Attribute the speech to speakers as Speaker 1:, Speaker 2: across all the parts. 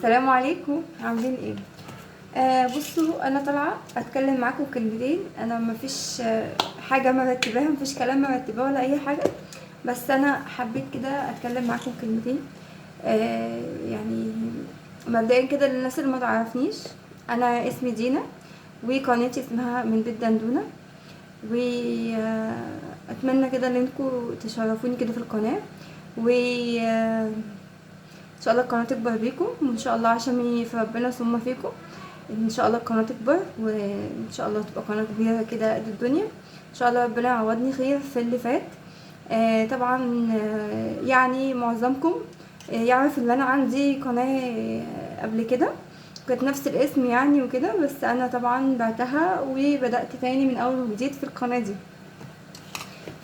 Speaker 1: السلام عليكم، عاملين ايه؟ بصوا، انا طالعه اتكلم معاكم كلمتين. انا مفيش حاجة مرتباها، مفيش كلام مرتباه ولا اي حاجة، بس انا حبيت كده اتكلم معاكم كلمتين. يعني مبدئيا كده للناس اللي ما تعرفنيش، انا اسمي دينا وقناتي اسمها من بيت دندونه، واتمنى كده ان انتوا تشرفوني كده في القناة، و ان شاء الله القناة تكبر بيكم، وان شاء الله عشمي في ربنا ثم فيكم ان شاء الله القناة تكبر، وان شاء الله تبقى قناة كبيرة كده قد الدنيا. ان شاء الله ربنا يعوضني خير في اللي فات. طبعا، يعني معظمكم يعرف ان انا عندي قناة قبل كده كانت نفس الاسم يعني وكده، بس انا طبعا بعتها وبدات تاني من اول وجديد في القناة دي.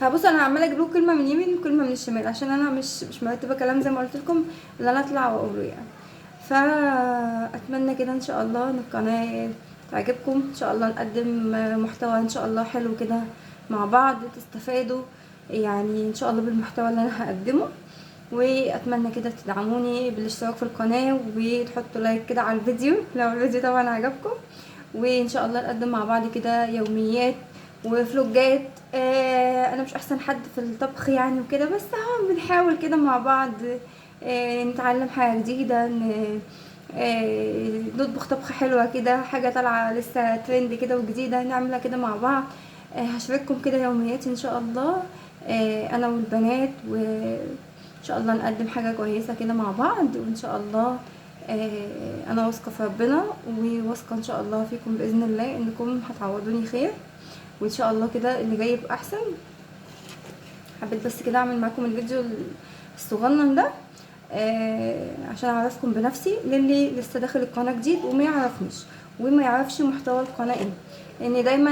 Speaker 1: فبصوا، انا عماله اجيب لكم كلمة من اليمين وكلمه من الشمال عشان انا مش مرتبه كلام زي ما قلت لكم اللي انا اطلع واقوله يعني. فاتمنى كده ان شاء الله ان القناة تعجبكم، ان شاء الله نقدم محتوى ان شاء الله حلو كده مع بعض، تستفادوا يعني ان شاء الله بالمحتوى اللي انا هقدمه. واتمنى كده تدعموني بالاشتراك في القناة وتحطوا like كده على الفيديو لو الفيديو طبعا عجبكم، وان شاء الله نقدم مع بعض كده يوميات وفلوجات. انا مش احسن حد في الطبخ يعني وكده، بس اهو بنحاول كده مع بعض، نتعلم حاجة جديدة، نطبخ طبخه حلوة كده، حاجة طالعه لسه ترند كده وجديدة نعملها كده مع بعض. هشارككم كده يومياتي ان شاء الله، انا والبنات، وان شاء الله نقدم حاجة كويسة كده مع بعض. وان شاء الله، انا واثقة في ربنا وواثقه ان شاء الله فيكم باذن الله انكم هتعوضوني خير، وان شاء الله كده اللي جاي يبقى احسن. حبيت بس كده اعمل معاكم الفيديو الصغنن ده، عشان اعرفكم بنفسي للي لسه داخل القناة جديد وما يعرفنيش وما يعرفش محتوى القناة ايه، لان دايما،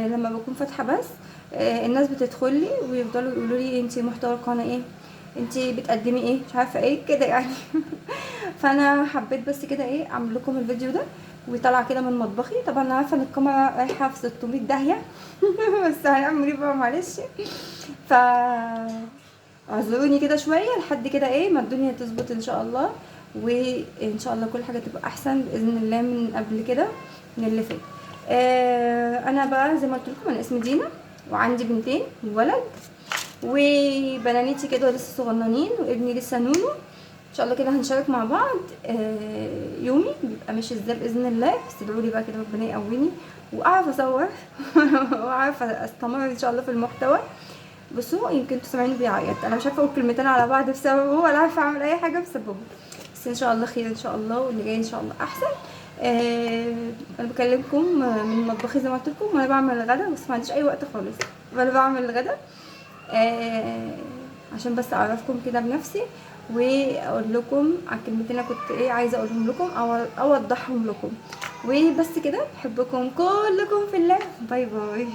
Speaker 1: لما بكون فاتحة بس، الناس بتدخل لي ويفضلوا يقولوا لي انتي محتوى القناة ايه، انتي بتقدمي ايه، مش عارفه ايه كده يعني. فانا حبيت بس كده ايه اعمل لكم الفيديو ده وطلع كده من مطبخي. طبعا انا عارفه ان الكاميرا رايحة في 600 داهية بس هنعمل ايه بقى، معلش. ف اعذروني كده شوية لحد كده ايه ما الدنيا تظبط ان شاء الله، وان شاء الله كل حاجة تبقى احسن باذن الله من قبل كده من اللي فات. انا بقى زي ما قلت لكم انا اسمي دينا وعندي بنتين وولد، وبنانيتي كده لسه صغننين، وابني لسه نونو. ان شاء الله كده هنشارك مع بعض، يومي بيبقى ماشي ازاي باذن الله. بس ادعوا لي بقى كده ربنا يقويني واعرف اصور واعرف استمر ان شاء الله في المحتوى. بصوا يمكن انتوا سامعيني بيعيط، انا مش عارفه اقول كلمتين على بعض بسببه ولا عارفه اعمل اي حاجة بسببه، بس ان شاء الله خير ان شاء الله، واللي جاي ان شاء الله احسن. انا بكلمكم من مطبخي زي ما قلت لكم، وانا بعمل الغدا، بس ما عنديش اي وقت خالص، وانا بعمل الغدا، عشان بس اعرفكم كده بنفسي واقول لكم على الكلمتين اللي كنت ايه عايزه اقولهم لكم او اوضحهم لكم. وبس كده، بحبكم كلكم في الله، bye bye.